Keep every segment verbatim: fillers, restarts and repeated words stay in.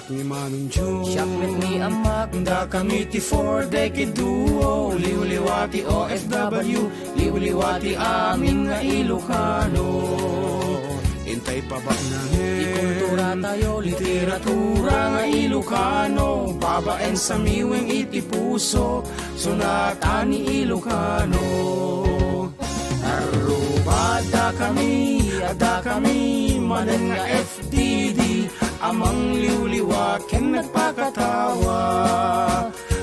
Ni Manong Jun. Siak met ni Ammak. Dakami ti Four Decade Duo, liwliwa ti O F W, liwliwa ti amin nga Ilocano. Intay pabaknangen ti kultura tayo, literatura nga Ilocano, babaen samiweng iti puso, sunatan ni Ilocano. Aruba, dakami, dakami, manen nga F D D, a mangliwliwa ken nagpakatawa.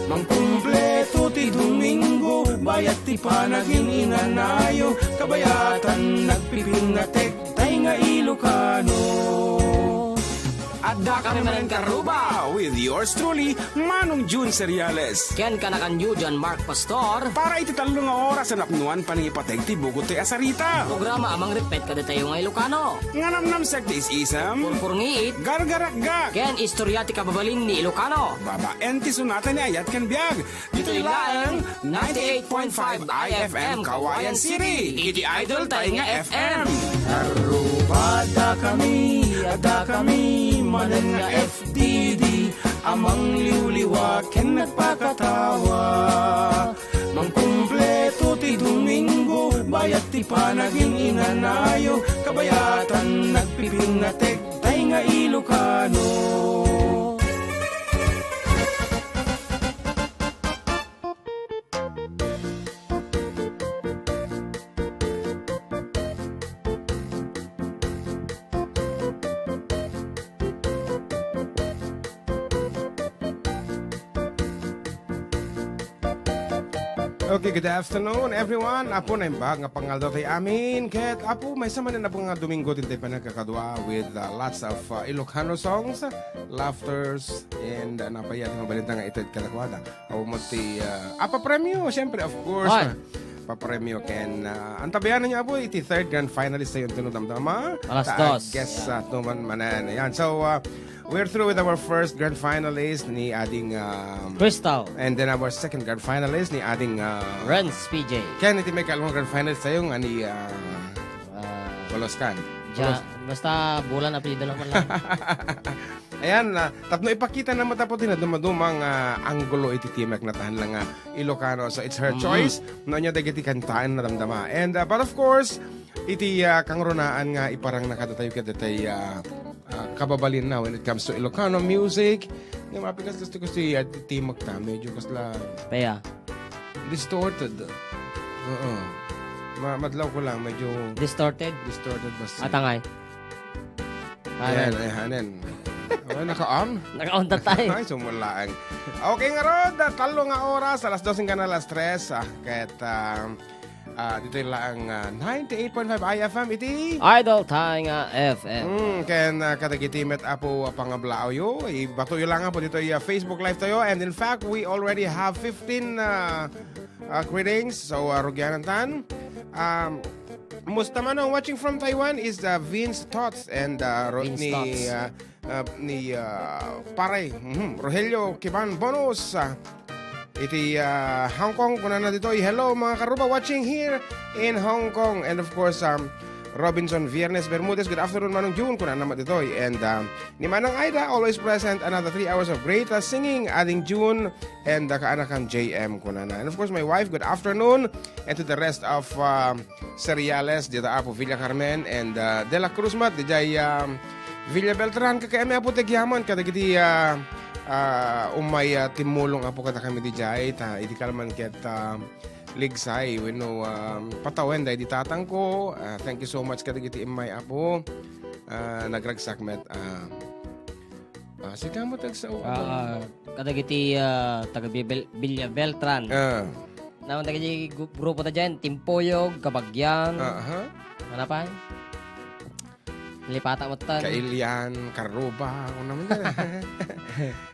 Mangkumpleto ti Domingo, bayat ti panagin-inanayo, kabayatan nagpipinnatek tay nga Ilocano. Adda kami manen Karuba with yours truly, Manong Jun Seriales. Ken kanakanyo, John Mark Pastor. Para iti tallo nga oras a napnuan panangipateg ti bugot ti asarita. Programa a mangripet kadatayo nga Ilocano. Nga namnamsek ti is-isem. Purpurngiit. Gargarakgak. Ken istorya ti kababalin ni Ilocano. Babaen ti sunatan ni ayat ken biag. Ditoy laeng ninety-eight point five I F M Kawayan City. Iti idol tay nga F M. Aruba, dakami, dakami, manen nga F D D, a mangliwliwa ken nagpakatawa. Mangkumpleto ti Domingo, bayat ti panagin-inanayo, kabayatan nagpipinnatek tay nga Ilocano. Okay, good afternoon, everyone. Apo, naimbag nga pangaldaw tay amin. Ket, Apo, maysa manen, Apo, nga Domingo, ti intay panagkakadua with, uh, lots of, uh, Ilocano songs, laughters, and, uh, napaya ti mabalinta nga ited kadakuada. Apo met ti, uh, ah, papremyo, siyempre, of course. Ay. Papremyo ken, uh, antabayanan niyo, Apo, iti third grand finalist tayo, Antonio Damdama. Alas dos. Guess, uh, tuman manen. Ayan. So, uh, we're through with our first grand finalist ni Ading, um, Crystal. And then our second grand finalist ni Ading, uh, Renz P J. Ken iti may kalawang grand finalist tayo nga ni, uh, Ah, Coloscan. Ja-, Colos- basta Bulan, apelyido lang man lang. Ayan, ah, tapno ipakita na met, Apo, ti nadumaduma nga anggulo iti timek, natan lang nga Ilocano. So, it's her choice. No, ania dagiti kantaen na damdama. And, ah, but of course, iti, ah, kangrunaan nga iparang na kadatayo, kadatayo, ah, ah, kababalinna when it comes to Ilocano music. Nga mapikas gusto ko si, ah, ti timek ta, medyo kasla Paya. Distorted. Oo. Ma-, madlaw ko lang, medyo Distorted? Distorted basta. Atangay. Ayan, ayan. Ay, naka-on? Naka-on ta tayo. Ay, sumulaang. Okay, ngarud, ah, tallo nga oras, alas dos hanggang alas tres, ah, ket, ah, ah, ditoy lang, ah, ninety-eight point five I F M iti Idol tayo nga F M. Mm, ken, ah, kadagiti met, Apo, ah, pangablaawyo, ibatoyo lang, Apo, ditoy, ah, Facebook Live tayo. And in fact, we already have fifteen, ah, ah, greetings. So, ah, rugianan tan. Um, Musta Manong, watching from Taiwan is, ah, Vince Tots and, ah, Ro-, Vince ni, Tots. Ah, ah, ni, ah, pare, mhm, Rogelio Kiban Bonus, ah, iti, ah, Hong Kong, kunana ditoy, "Hello, mga karuba, watching here in Hong Kong." And of course, um, Robinson Viernes Bermudez, "Good afternoon, Manong Jun," kunana met ditoy. And, um, ni Manang Aida, always present, another three hours of great, uh, singing, Ading Jun, and, uh, kaanakan J M, kunana. And of course, my wife, good afternoon. And to the rest of, uh, Seriales, dita Apo Villa Carmen, and, uh, De La Cruz met, dijay, um, Villa Beltran, kakayami Apo ti agyaman, kadagiti, uh, uh, umay, uh, timmulong Apo kadakami dijay, ta, idi kalman ket, uh, ligsay, wenno, um, patawen daydi tatangko. Ah, thank you so much kadagiti immay, Apo. Ah, nagragsak met, ah, ah, sika met agsao. Ah, kadagiti, ah, taga Bibel-, Villa Beltran. Ah. Naman dagiti gu-, grupo ta diyan, Timpuyog, Kabagyan. Aha. Ano pa? Lipata mo tan. Kailian, Karuba, kung naman yan.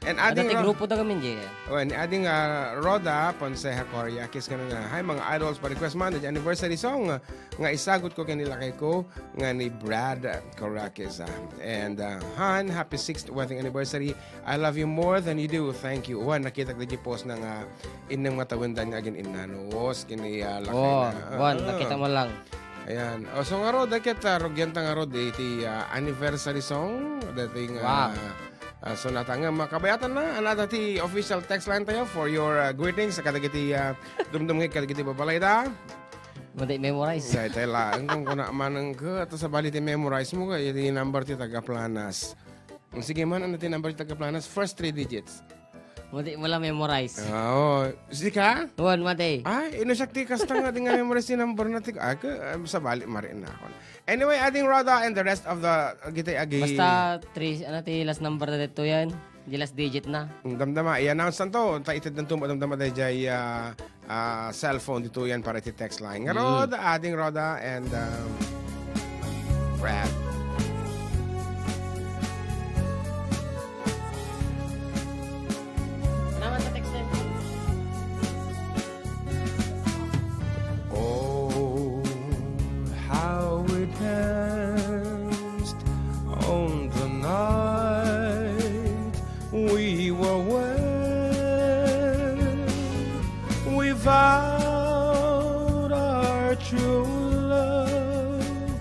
And Ada adding ti ro-, grupo da kami, Jay. Oh, and adding, ah, Rhoda Ponceja Coria, kiss ka na na. Hi, mga idols, pa-request man, the anniversary song nga isagot ko kay nilakay ko nga ni Brad Coraquez, ah. And, ah, Han, happy sixth wedding anniversary. I love you more than you do. Thank you. Wan, nakita ko di post na nga innem nga tawendan nga agin-innanos, kini, ah, lakay Oh, na. Wan, Ah. Nakita mo lang. Ayan. O, so ngarud, dagiti, ah, rugianta ngarud, eh, iti, ah, anniversary song, dating, Wow. ah, Ah, so, nata ngem, ah, kabayatanna, ania ti official text line tayo for your, ah, greetings kadagiti, ah, dumdumngeg kadagiti babalayda. Madi memorize. Daytoy laeng, kuna manen ket, ta sabali ti memorize mo, ket iti number ti taga-Planas. Sige man, ania ti number ti taga-Planas? First three digits. Madi mo la memorize. Ah, oo. Sika? Wen, madi. Ay, ino siak ti kasta nga di nga memorize ti number na ti, ah, ke-, ah, sabali, marinakon. Anyway, Ading Rhoda and the rest of the, gitay agi. Basta three, ano ti last number na dito yan? Di last digit na. Mm, damdama, i-announce tanto, ta iteddanto madamdama dayjay, ah, ah, cellphone dito yan para iti text line. Ngarud, Mm. Ading Rhoda and, um, Brad. Salamat sa text line. Oh, how we danced on the night we were wed. We vowed our true love,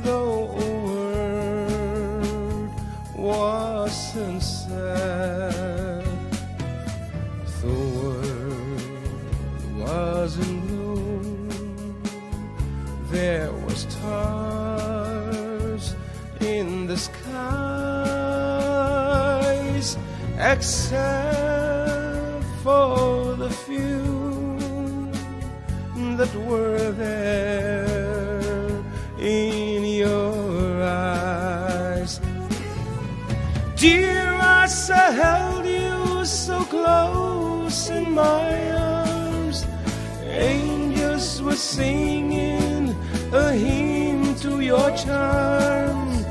though a word was unsaid. The world was in bloom. There were stars in the skies, except for the few that were there in your eyes. Dear, as I held you so close in my arms, angels were singing a hymn to your charms.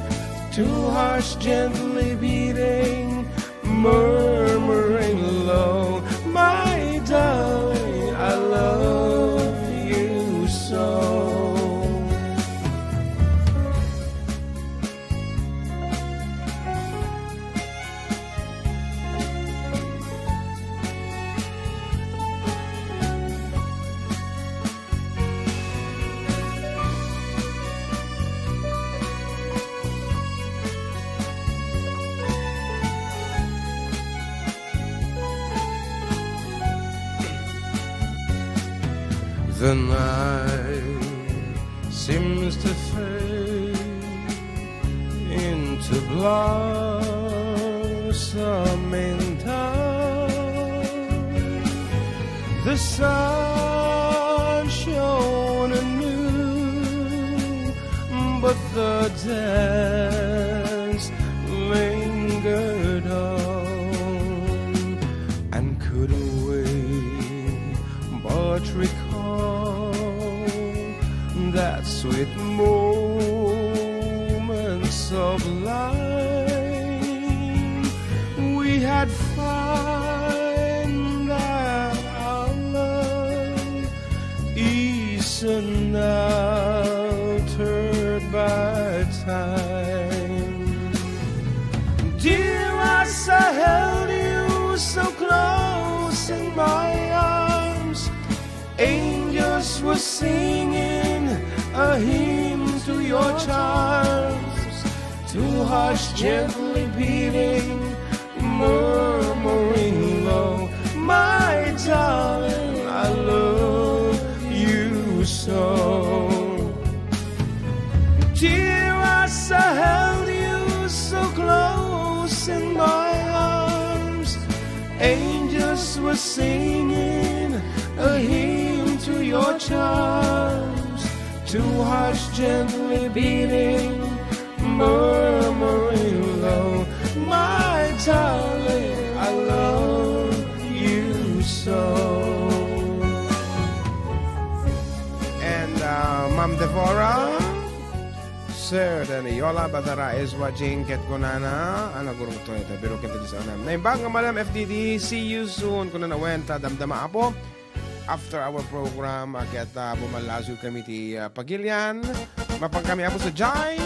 Two hearts gently beating, murmuring low, "My darling, I love you so." The night seems to fade into blossoming time. The sun shone anew, but the dance lingered on and couldn't wait but recall that sweet moments of life. We had found that our love is unaltered by time. Dear, as I held you so close in my arms, angels were singing a hymn to your charms. Two hearts gently beating, murmuring low, "My darling, I love you so." Dear, as I held you so close in my arms, angels were singing a hymn to your charms. Two hearts gently beating, murmuring low, "My darling, I love you so." And, uh, Ma'am Deborah, Sir Danny Yola Batara is watching ket kunana, ano, gurong to ito, pero kita di sana. Naimbag nga Madam F D D, see you soon. Kunana, wen, ta damdama, Apo. After our program, ah, ket, ah, bumalasyo kami ti, ah, pagilian. Mapan kami, Apo, sa Jai.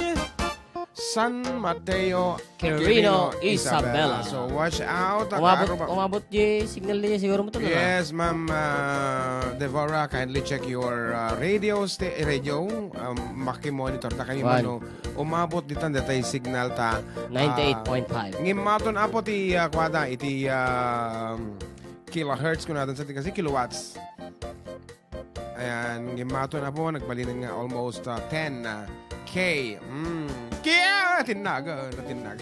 San Mateo, Quirino, Quirino, Isabela. Isabela. So, watch out. Umabot, Kaaruba. Umabot di signal niya siguro mo to, no? Yes, Ma'am, uh, Deborah, kindly check your, uh, radio sta-, radio. Um, maki-monitor ta kami Wan. Mano. Umabot ditan datay signal ta, uh, Ninety-eight point five. Ngimmaton, Apo, ti, uh, kuada, iti, um, kilohertz ko natin sa kasi kilowatts. Ayan, ngimmaton, Apo, nagbalin nga almost, uh, ten, uh, K. Mm. Kaya, tinaga, natinag.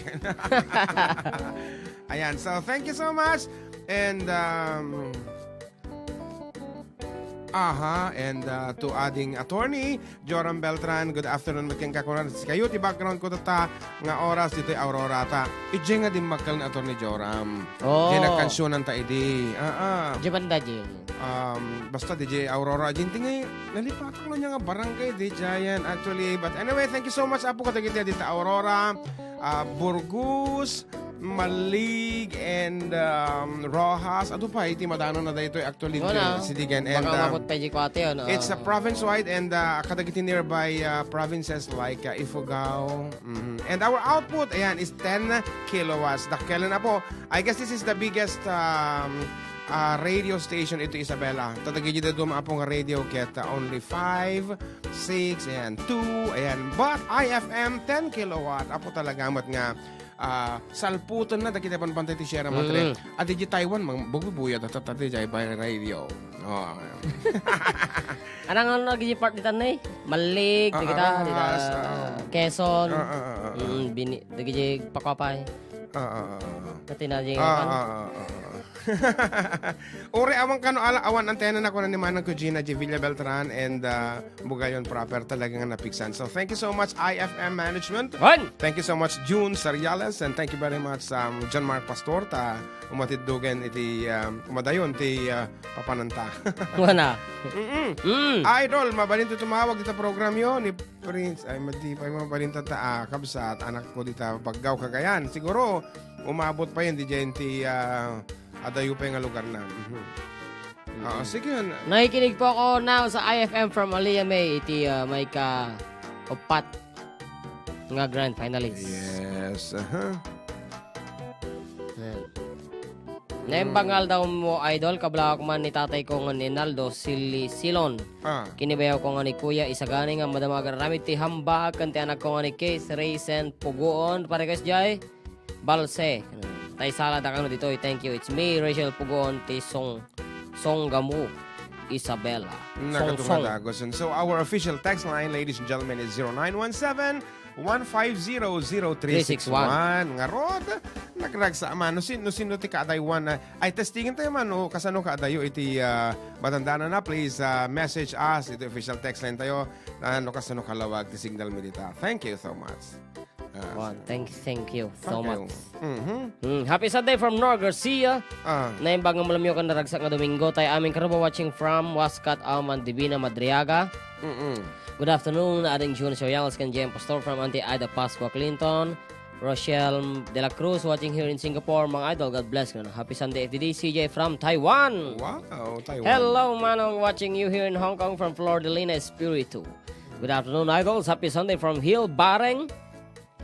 Ayan, so thank you so much. And, um, aha, and, uh, to adding attorney, Joram Beltran, good afternoon, met kenka, kunan, sikayo ti background ko tatta nga oras ditoy Aurora ta. Idiay nga dimmakkel ni Attorney Joram. Oh. Diay nagkansionan ta idi. Ah, ah. Di banda, di. Um, basta diay Aurora, diay ti ngay, nalipatak no niya nga barangay, di Giant, actually. But anyway, thank you so much, Apo, kadagiti dita Aurora, ah, Burgos, Malig, and, um, Roxas. Adu pay, iti madano na daytoy, actually, Wala. Siligan. And, Baka um, umabot pa di kuwate, ano? It's a province-wide and, uh, kadagiti nearby, uh, provinces like, uh, Ifugao. Mhm. And our output, ayan, is ten kilowatts. Dakkel na po. I guess this is the biggest, um, uh, radio station ito, Isabela. Tadagidi da duma po nga radio ket, uh, only five, six, ayan, two, ayan. But I F M, ten kilowatt. Apo talaga met nga ah, salputenna dagiti a bantay ti Sierra Madre. Mm. Adi di Taiwan, mang-, bubuyat a tatati jay by radio. Oh. Anang ano dagiti part ditan, eh? Malig, Ah, dagita, ah, dita, ah, ah. Quezon. Ah, ah, ah, ah, ah. Mm, bini-, dagiti pakapay. Ah, ah, ah, ah. Pati na di Ah, kan. Ah, ah, ah, ah. Uri, awan kano ala, awan antena na kunan ni Manang Kujina, Jevilla Beltran, and, uh, Bugayon proper talaga nga napiksan. So, thank you so much, I F M Management. Wan! Thank you so much, June Sariales, and thank you very much, um, John Mark Pastor, ta umatid dugen iti, um, umadayon ti, uh, papananta. Wana. Mm-mm. Mm. Idol, mabalin to tumawag dita program yo ni Prince. Ay, madi pa yung mabalin ta, ah, kabsat, anak ko dita Baggao, Cagayan. Siguro, umabot pa yun, di dyan ti, ah, adayo pa yung lugar na. Mhm. Oo, sige. Nakikinig po ako now sa I F M from Aliyah May, iti, ah, may ka-upat nga grand finalist. Yes, aha. Ayan. Naimbag nga aldaw mo, idol, kablawak man ni tatay ko nga ni Naldo Sili Silon. Ah. Kinibayaw ko nga ni Kuya Isagani nga madama agaramid ti hamba ken ti anak ko nga ni Case Raysen Pugoon. Pare ko, S J. Balse. Tay sala da kano ditoy. Thank you. It's me, Rachel Pugon, ti Song, Songgamu, Isabela. Song, Song. Nakatumadagos. And so our official text line, ladies and gentlemen, is zero nine one seven, one five zero, zero three six one. Ngarod, nagragsa man. No sin-, no sino ti kaadaywan na, ay, testingan tayo man, no, kasano kaadayo iti, ah, matandanan na, please, ah, message us. Iti official text line tayo. Ah, no, kasano kalawag ti signal mi dita. Thank you so much. Ah, Wow, thank, thank you so Thank you. much. Mhm. Mm, happy Sunday from Nor Garcia. Ah. Naimbag nga malamyo ken naragsak nga Domingo. Tay amin karuba watching from Wascat, Alman, Divina, Madriaga. Mm-mm. Good afternoon, Ading June Soriales ken Jem Pastor from Auntie Ida Pascua Clinton. Rochelle de la Cruz watching here in Singapore. Mga idol, God bless. Happy Sunday, F D D. C J from Taiwan. Wow, Taiwan. Hello, Manong, watching you here in Hong Kong from Flor de Lina Espiritu. Good afternoon, idols. Happy Sunday from Hill Bareng.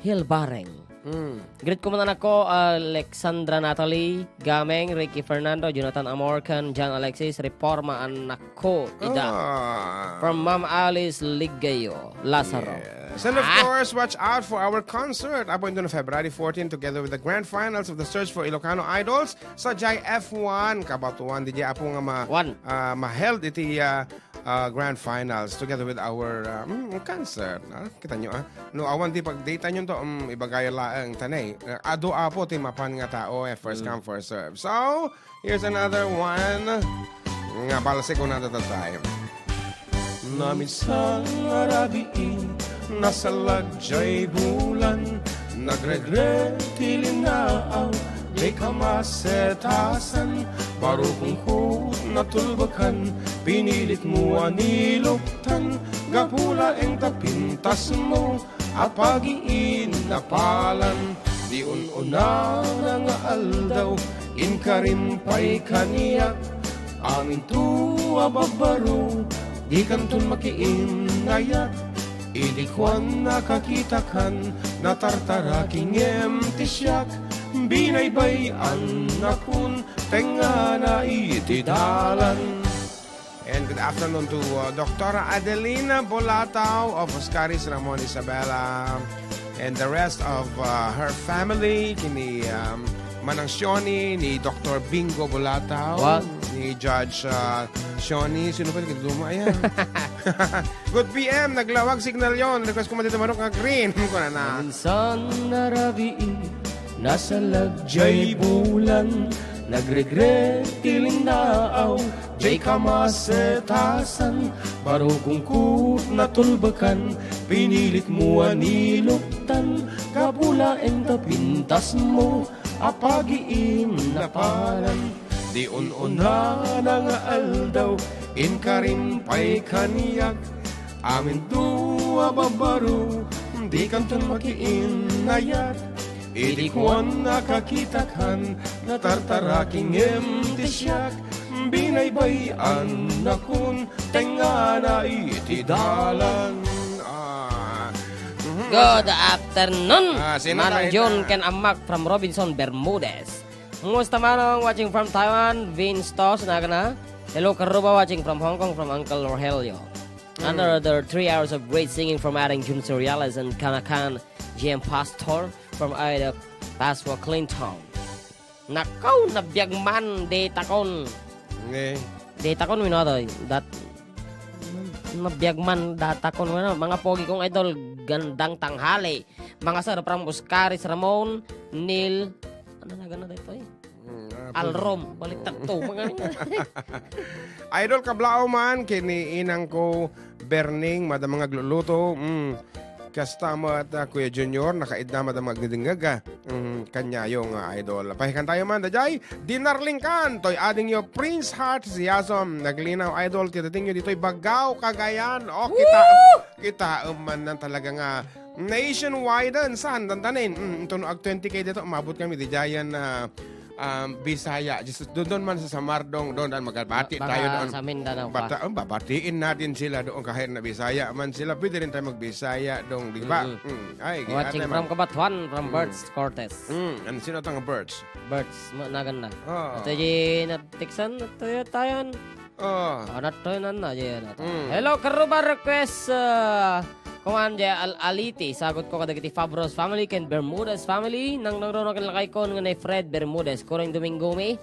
Hill Bareng. Mm. Greet ko man anak ko, Alexandra Natalie Gameng, Ricky Fernando, Jonathan Amor, ken John Alexis Reforma, anak ko, ida. Ah. From Ma'am Alice Ligayo, Lazaro. Yes. And of Ah. course, watch out for our concert. Apo, into February fourteen, together with the grand finals of the Search for Ilocano Idols sa J F one. Kabatuan, D J Apo nga ma-, One. ah, ma-held iti, ah, ah, grand finals together with our, ah, mm, concert, ah. Kita nyo, ah. No, awan ti pagdata nyo to, mm, ibagay laeng tanay. Ah, adu apo ti mapan nga tao, eh, first Mm. come, first serve. So, here's another one. Nga balse ko na that time. Naminsan nga rabii, nasalag jay bulan, nagregre ti linnaam, di ka masetasan, baro kungko natulbakan, pinilit mo a niluktan, gapu laeng ta pintas mo, a pagiinnapalan, di un-unana nga aldaw, inkarim pay kaniak, aminto a babbaro, di kanton makiinnayat. Idi kuan nakakitakan, natartaraki ngem ti siak, binaybay-annakon, tengngana iti dalan. And good afternoon to, uh, Doctora Adelina Bolatao of Oscaris Ramon Isabela and the rest of, uh, her family, kini, um, Manang Shoni, ni Doctor Bingo Bolatao, What? ni Judge, uh, Shoni, sino pa yung duma? Ayan. Good P M, naglawag signal yon. Request ko man dito manok nga green. Kuna na. Minsan narabii, nasalag jay bulan, nagregret ti linnaaw, jay kamasetasan, baro kungkut natulbekan, pinilit mo a niluktan, gapu laeng ta pintas mo, a pagiinnapalan. Di un-unana nga aldaw, inkarim pay kaniak. Amin dua babaro, di kanton makiinnayat. Idi kuan nakakitakan, natartaraki ngem ti siak, binaybay-annakon, tengngana iti dalan. Ah. Mhm. Good afternoon, Ah, sino Manong tayo Jun na? ken Amak from Robinson, Bermudez. Musta Manong, watching from Taiwan, Vince Tos, nagana. Hello, Karuba, watching from Hong Kong, from Uncle Rogelio. Mm. Another three hours of great singing from Ading Jun Seriales and Kanakan G M Pastor from Ida, Pasqua, Clinton. Nakaw, nabiag man, di takon. Nge. Di takon, wino to, dat, nabiag man, datakon, wino, mga pogi kong idol, gandang tanghali. Mga sir from Oscaris Ramon, Neil, ano na gana dito eh? Mm, ah, Alrom, baliktad to, mga Idol, kablaaw man, kini inang ko, Berning, madam nga agluluto. Mm. Kasta met, ah, Kuya Junior, nakaidda madam nga agdidingngeg, ah. Mm, kanyayo nga idol. Pahikan tayo man, dayjay, dinarlingkan, toy adingyo, Prince Heart Siasom, naglinaw, idol, ti datingyo ditoy Baggao, Cagayan. Oh, kita, Woo! kita, um, man nang talaga nga nationwide, ah, saan, dandanin. Mm, ito no, ag twenty K dito, umabot kami, di jayan na, um, Bisaya. Jesus, doon, doon man sa Samar, dong, doon, doon, magbati Ba-, tayo baka doon. sa Mindanao pa. Bata-, um, babatiin natin sila doon, kahit na Bisaya man sila, pwede rin tayo magbisaya, dong, di ba? Mm-mm. Mm, ay, Watching kaya from naman. Cabatuan, from Mm. Berts Cortez. Mm, ano, sino tang Berts? Berts, ma-, naganda. Oo. At di na-textan, at tayo, tayan. Oo. Ano to, yun, ano, yun, ano. Mm. Hello, Karuba, request, uh, kuman, di, Al-, Aliti, sagot ko kadagiti Fabros family, ken Bermudez family, nang, nang, nang, nang, lakay ko, nga ni Fred Bermudez, Kuring Domingo mi,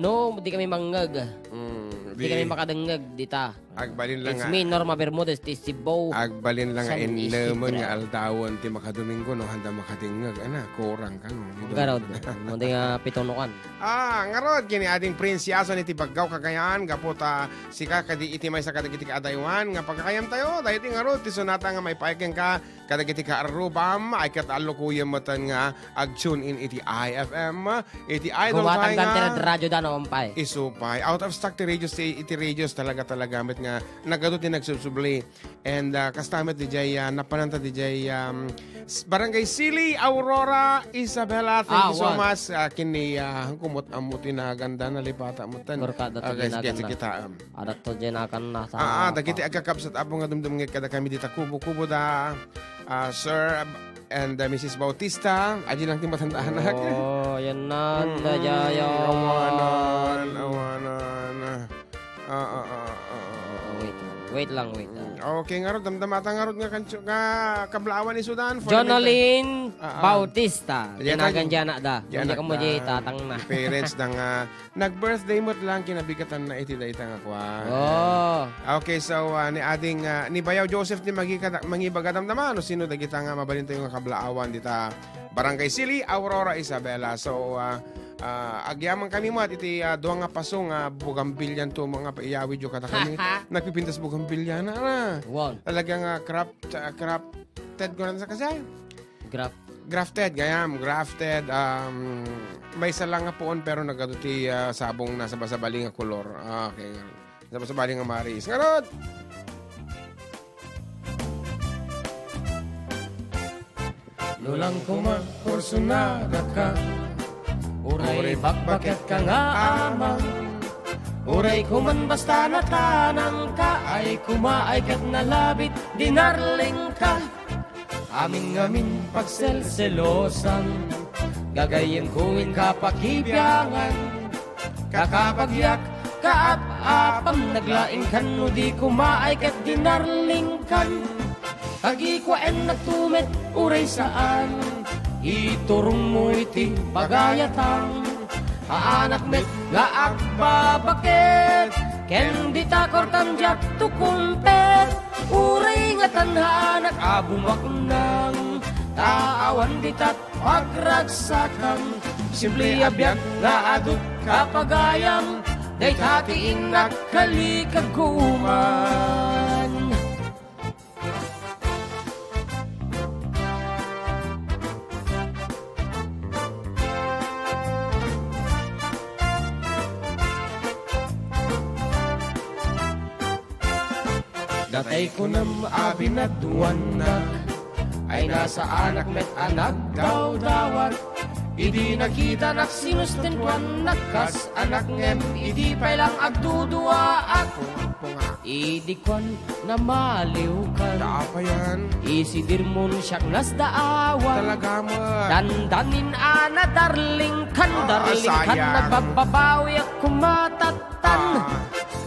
no, di kami mangngeg. Mm, Di di. kami makadengngeg, dita. Agbalin lang It's nga. me, Norma Bermudez, ti Cebu. Agbalin lang nga San innemen Isidro. nga aldawon ti makadomingo, no, handa makadengngeg. Ana, kurang ka, no? Garod. Mo di nga pitonukan. Ah, ngarud, kini ading Prince Yason iti Baggao, Cagayan, gapu ta sika kadi iti maysa kadagiti kaadaywan nga pagkakayam tayo, daydi ngarud ti sonata nga maipaay kenka kadagiti kaarrubam, ay ket allukoyem metten nga ag-tune in iti I F M, iti Idol Gumatang tayo kan ti nga radyo da, no, umpay. Isu pay. Out of stock ti radios, ti, iti radios talaga, talaga met nga nagadu ti nagsubsubli. And, ah, kasta met dijay, ah, napananta dijay, um, s-, Barangay Sili, Aurora, Isabela. Thank Ah, you so wan. much. Ah, kini, ah, kumot ammo ti naganda, nalipata mo tan. Barkada ti Okay, sige, ginaganna. sige, ta, um. Adat to dyan akan na sa Ah, ah, dagiti agkakabsat, Apo, nga dumdumngeg kadakami dita kubo-kubo da, ah, Sir Ab-, and, ah, Missus Bautista. Adi lang ti matandaanak. Oh, yan na, Mm, dajayan. awanan, awanan. Ah, ah, ah, ah, ah, ah. Oh, wait lang. Wait lang, wait lang. Mm, okay, ngarud, damdamata ngarud nga kancho-, nga kablaawan ni Sudan for the Jonalyn meantime. Ah, ah. Bautista. Yan, Tinagan yan. dyan na da. Yan Hindi na ka mo da. di tatang na. Parents da nga, nag-birthday mo lang, kinabigatan na iti dayta nga kuan. Oh. Okay, so, ah, ni ading, ah, ni Bayaw Joseph ni magi-, mangibaga damdama, no, sino dagita nga mabalin tayo nga kablaawan dita Barangay Sili, Aurora, Isabela. So, ah, ah, agyaman kami mo at iti, ah, dua nga paso nga bugambilya to mga paiyawid yo kada kami. Nagpipintas bugambilya na, na. Wow. Talaga nga craft, ah, crafted ko na sa kasi. Graf- Grafted, gayam, grafted. Um, may isa lang nga puon pero nagadu ti, ah, sabong na sabasabali nga kolor. Ah, okay. Sabasabali nga maris. Ngarud! No lang koma, kursunadaka, uray bakbaket ka nga amang. Uray kuman basta natanangka, ay kumaay ket nalabit, dinarlingka. Amin ngamin pagselselosan, gagayyemko wen kapakibiangan. Kakapagyak, kaap-apam, naglaingkan no di kumaay ket dinarlingkan. Tagikuaennak to met uray saan, iturongmo iti pagayatam. Haanak met nga agbabaket, ken dita kuartam diak to kumpet. Uray ngatan haanak a bumaknang, ta awan ditat pagragsakam. Simple a biag nga adut kapagayam, dayta ti innak kalikagguman. Datay kunam a binaduannak, ay nasaanak met a nagdawdawat. Idi nakitanak, sinustenkuannak kas anak ngem idi pay lang agduduaak. Idi kuan, namaliwkan. Daapayan. Isidirmon siak nasdaawan. Talaga met. Dandanin a nadarlingkan, Ah, darlingkan, sayang. Nagbababawiak kumatattan. Ah.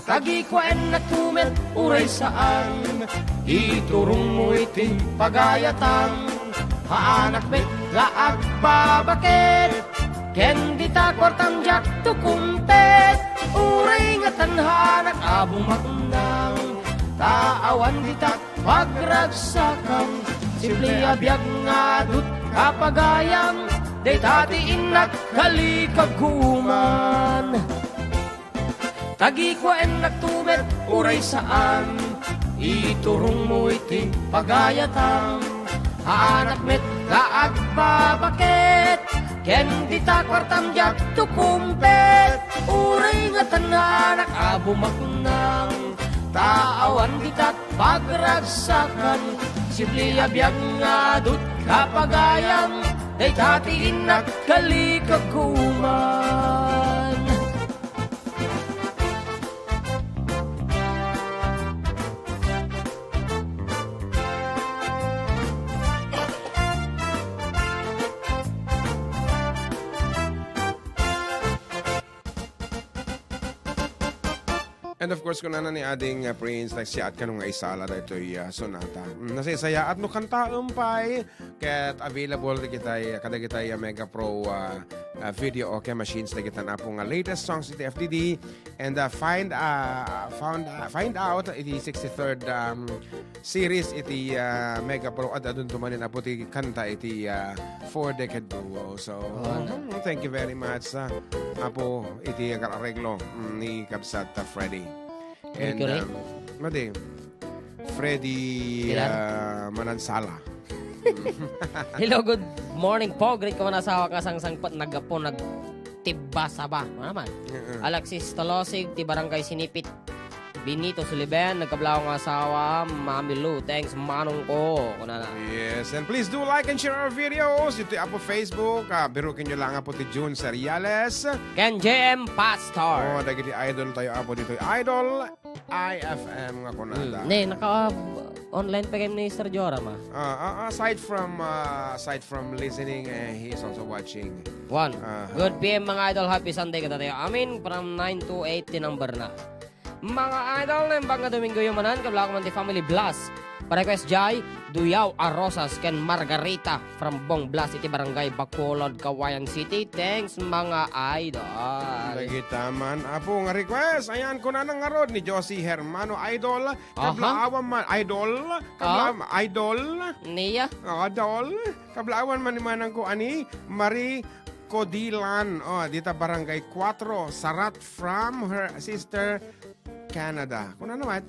Tagikuaennak to met uray saan, iturongmo iti pagayatam. Haanak met nga agbabaket, ken dita kuartam diak to kumpet. Uray ngatan haanak a bumaknang, ta awan dita pagragsakam. Simple a biag nga adut kapagayam, dayta ti innak kalikagguman. Tagikuaennak to met uray saan, iturongmo iti pagayatam. Haanak met nga agbabaket, ken dita kuartam diak to kumpet. Uray ngatan haanak a bumaknang, ta awan ditat pagragsakan. Simple a biag nga adut kapagayam, dayta ti innak kalikagguman. And of course, kunana ni Ading, uh, Prince, nagsiat kano nga isala daytoy, uh, sonata. Mm, nasaysayaat no kantaem pay, ket available dagitay, kadagitay, uh, Mega Pro, uh, uh, video OK machines, dagita apo nga latest songs iti F D D. And, uh, find, uh, found, uh, find out iti sixty-third, um, series iti, ah, Mega Pro. Ad-adunto manen, apo, ti kanta iti, ah, Four Decade Duo. So, mhm, thank you very much, ah, apo, iti agar-areglo, mm, ni Kabsat, ah, Freddy. Thank you, Ray. And, um, madi, Freddy, Pilar? Ah, Manansala. Hello, good morning po. Greet ko man asawa nga sangsangpet, naggapo, nagtibba, saba. Ano naman? Mm-mm. Alexis Tolosig, ti Barangay Sinipit. Benito Suliben, nagkablaw nga asawa, Mami Lou, thanks, manong ko. Kunana. Yes, and please do like and share our videos. Iti apo Facebook, ah, birukin nyo lang apo ti June Seriales. Ken J M Pastor. Oh, dagiti idol tayo apo dito. Idol I F M nga kunada. Hmm. Ne, naka, online pa kayo ni Sir Joram, ah. Ah, ah, aside from, ah, aside from listening, eh, he is also watching. One. Aha. Good P M, mga idol. Happy Sunday kadatayo. Amin, from nine to eight, ti number na. Mga idol, naimbag nga Domingo yu manen, kablaak man ti Family Blast. Pa-request jay, Duyaw a Rosas ken Margarita from Bong Blast iti Barangay Bacolod, Cauayan City. Thanks, mga idol. Dagita man, apo, nga request. Ayan, kunana ngarud ni Josie Hermano, idol. Aha. Kablaawan man, idol. Kabla-, Oh. Idol. Niya. Idol. Kablaawan man ni manang ko, ani, Marie Codilan. Oh, dita Barangay Cuatro, Sarat from her sister Canada. Kunana met?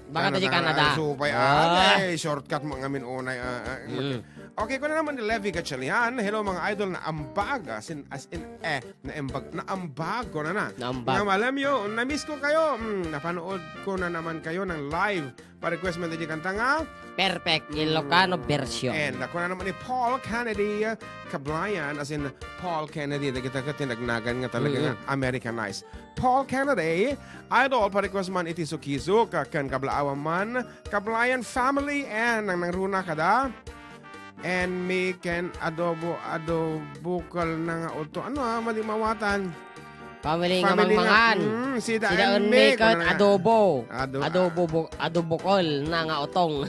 Baka ta di Canada. Ay, supay, ah, ay, shortcut mo ngamin unay, ah, ah, Mm. Okay, kuna naman ni Levi Gatchalian, "Hello, mga idol, naambag." As in, as in, eh, naambag, naambag, kuna na. Naambag. Nga malamyo, na-miss ko kayo. Mm, napanood ko na naman kayo ng live. Pa-request man di kanta nga. Perfect, Ilocano version. And, uh, kuna naman ni Paul Kennedy, uh, Kablayan, as in, Paul Kennedy, dagita ka tinagnagan nga talaga nga Americanized. Paul Kennedy, idol, pa-request man iti sukiso, ka-, ken kablaawan man, Kablayan family, and nang nangruna kada, and me ken adobo, adobo, kalna nga uto. Ano, ah, madi mawatan? Family nga mangmangan. Mm, sida and me, ket adobo. Adobo, bu-, adobo, kalna nga utong.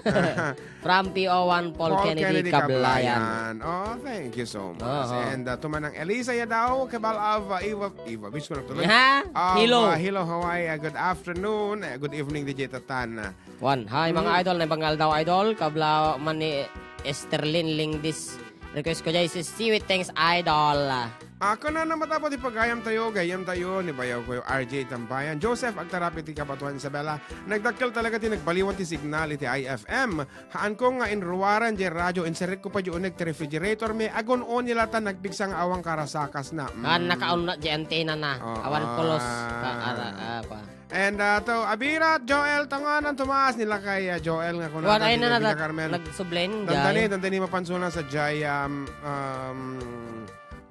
From P O one, Paul Kennedy Kablayan. Oh, thank you so much. And, uh, to Manang Elisa Yadaw, Kabal of, uh, Iwa, Iwa, Bisco na tuloy. Ha? Of, Hilo. Uh, Hilo, Hawaii. Uh, good afternoon. Uh, good evening, D J Tatan. Wan, hi, mga idol. Naimbag nga aldaw, idol. Kabla man ni Esterlin Lingdis. Request ko, Jay, si Seaweed. Thanks, idol. Ako na naman tapo ti pagayam tayo, gayam tayo, ni bayaw ko yung R J Tambayan. Joseph, agtarap iti Kabatuan Isabela. Nagdakkel talaga ti nagbaliwan ti signal iti I F M. Haan ko nga inruaran jay radio, inserek ko pa jay uneg ti refrigerator, me agun-o ni latan nagpigsa nga awan karasakas na. Mm. Ah, nakaunat jay antena na. Oo. Awan pulos. Ah. Ka-, ara-, ah, pa. And, uh, to, Abirat, Joel, Tanganan, Tomas, nila kay, uh, Joel nga kuna. Wan, ay, na, na, Carmen. Nagsublen, dandani, jay. Dandani, mapansuna sa jay, um, um,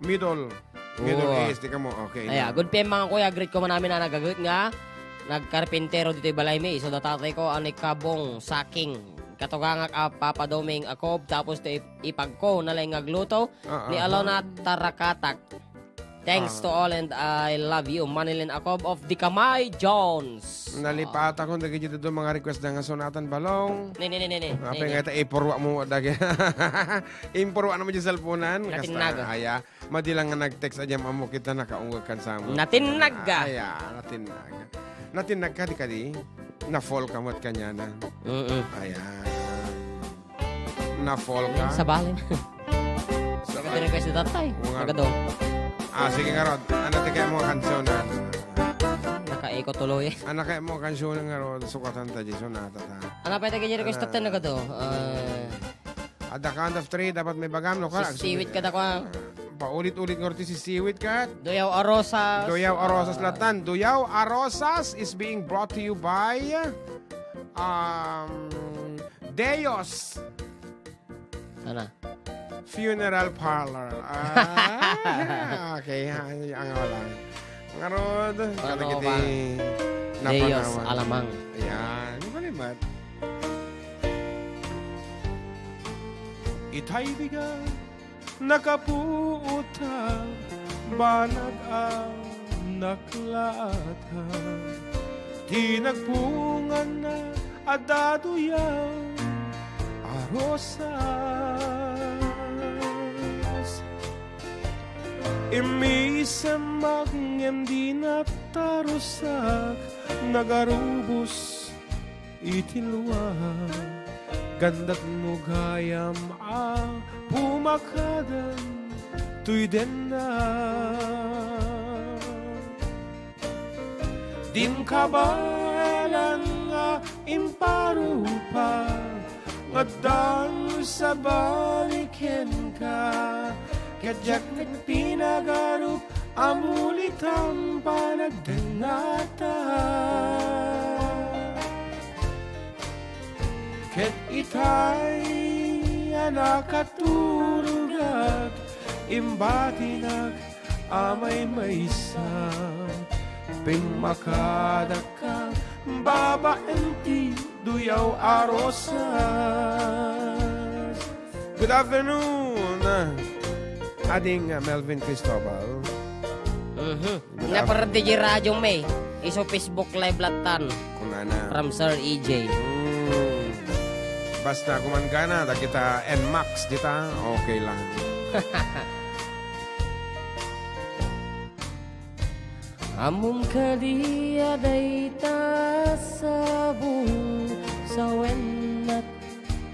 Middle, Middle East, di ka mo, okay. Ay, na. Good P M, mga kuya, greet ko man amin a nagaget nga nagkarpintero ditoy balay mi, isu da tatay ko, ani Kabong, Saking. Katugangak a Papa Doming Akob, tapos to ip-, ipag ko, nalay nga agluto, ni Alona Tarakatak. Thanks to all and I love you. Manilin Akob of Dikamay Jones. Nalipatan ko dagiti dua mga request da nga sunatan balong. Ne, ne, ne, ne, ne. Apay nga ita ipurwa mo dagi. Impurwa naman di cellphonean. Natinnaga. Aya, madi lang nga nag-text a diam ammo kita nakaungag kan samo. Natinnaga. Aya, natinnaga. Natinnaga di kadi. Na-fall ka met kaniana. Mm-mm. Aya. Na-fall ka? Sabali. Sabali. Nagkita request ni tatay. Nagado. Ah, sige nga, Rod. Ano ti kaya mo kansunan? Naka-echo tuloy. Ano kaya mo kansunan nga, Rod? Sukatan ta, Jason, ata ta. Ano pa yung request tatay, nagado? Ah, At the count of three, dapat may bagam, no? Si Seaweed ka, dako, ah. Paulit-ulit nga, Rod, si Seaweed ka. Duyaw a Rosas. Duyaw a Rosas, latan. Duyaw a Rosas is being brought to you by, um, Deos. Sana. Funeral parlor. Ah, okay. Ha, ang wala. Ngarod, Deos Alamang. Ayan. Ano ba naman? Itay bigat. Nakapuot ta, banag a naklaat ta. Ti nagpunganna, adda duyaw a rosas. Immisembag ngem di natarusak, nagarubos iti luak, gandat no gayam a pumakadan toy dennak. Dim kabaelan nga imparupa, ngaddan sabali kenka, ket diak met pinagarup a mulitan panagdengngata. Ket itay a nakaturogak, imbatinak a maymaysa, pimmakadakka babaen ti duyaw a rosas. Good afternoon, ading Melvin Cristobal. Mhm. Good afternoon. Napara di radyo, me. Isu Facebook Live latan. Kunana. From Sir E J. Hmm. Basta kumanggana, dagita N max dita, okay lang. Ammom kadi a dayta sabong sawennak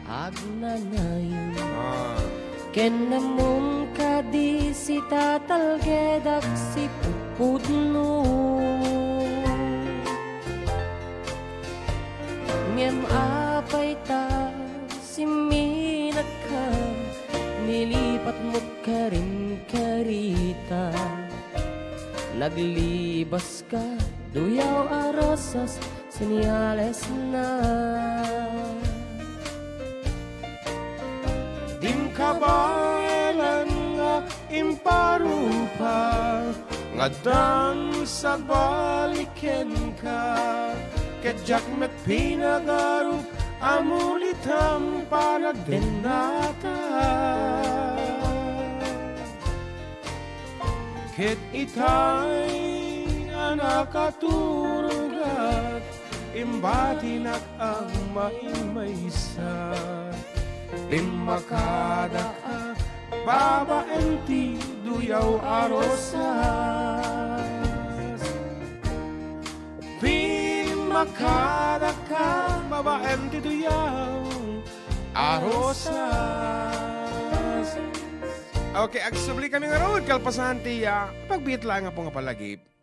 agnanayon. Ah. Ken ammom kadi sitatalgedak si pupudno. Ngem apay ta simminakka Aglibaska, duyaw a rosas, senyalesna. Dim kabaelan nga imparupa, nga addan sabali kenka, ket diak met pinagarup a mulitam panagdennata. Ket itay a nakaturogak, imbatinak a maimaysa. Pimmakadaka babaen ti duyaw a rosas. Pimmakadaka babaen ti duyaw a rosas. Okay, agsubli kami ngarud, kalpasan ti, ah, pagbiit laeng nga pungapalagip.